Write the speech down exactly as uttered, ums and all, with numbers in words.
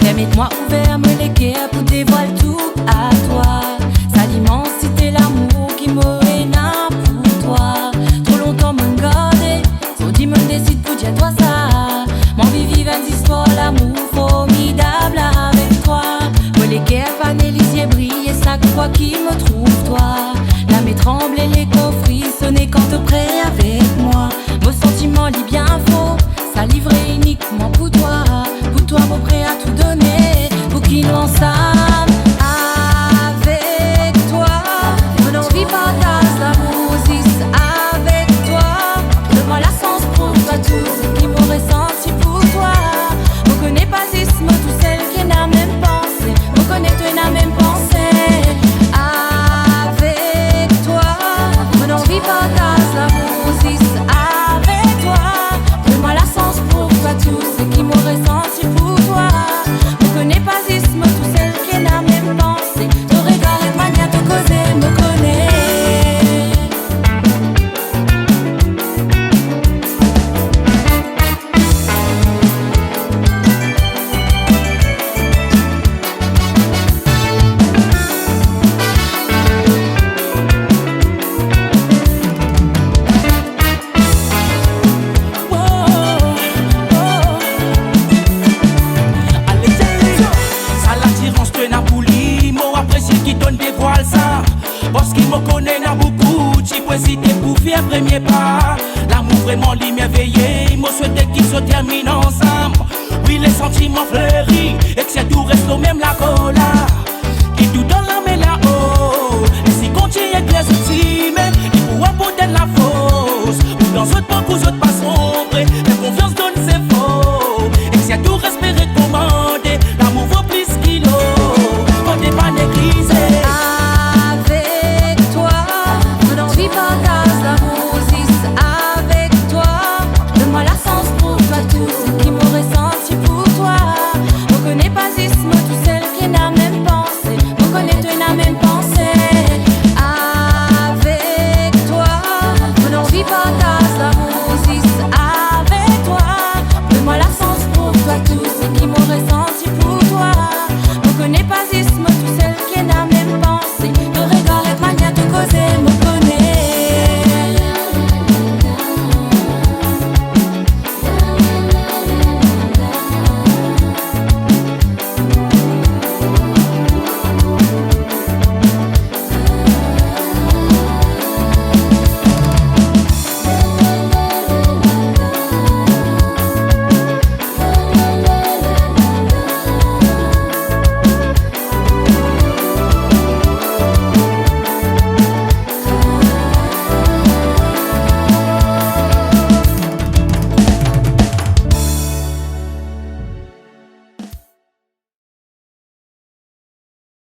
Permet mwa ouver mo leker pou devwal tou a twa. Sa limansite lamour ki mo ena pou twa. Tro lontan mo'nn garde, zordi mo'nn desid pou dir twa sa. Mo anvi viv enn zistwar lamour formidab avek twa. Mo leker fane, lizie briye sak fwa ki mo trouv twa. Lame tranble, lekor frisone kan to pre avek mwa. Mo santiman li bien for, sa li vre inikman pou twa. Pou twa mo pre a tou done, pou ki nou ansam avek twa. Mo anvi partaz lamour zis avek twa. Donn mwa lasans prouv twa tou seki mo resanti pou twa. Mo kone pa zis mo tousel ki ena mem panse, mo kone to ena mem panse avek twa. Mo anvi partaz lamour zis avek twa. Donn mwa lasans prouv twa tou seki mo resanti pou twa. Mo kone pa zis mo tousel ki ena mem panse. To regar ek manier to koze, mo kone. Ale, ale. Sa latirans to ena pou li, mo apresie ki to'nn devwal sa. Parski mo kone ena boukou ti pou ezite pou fer premie pa. Lamour vreman li merveye, mo swete ki zot terminn ansam. Wi, lesantiman fleri, ek sirtou res lor mem lakor la. Ki tou dan lame lao, e si kontign fer zot sime, li pou aport enn lafors. Pou dan zot parkour zot pa sonbre, fer konfians, donn zefor.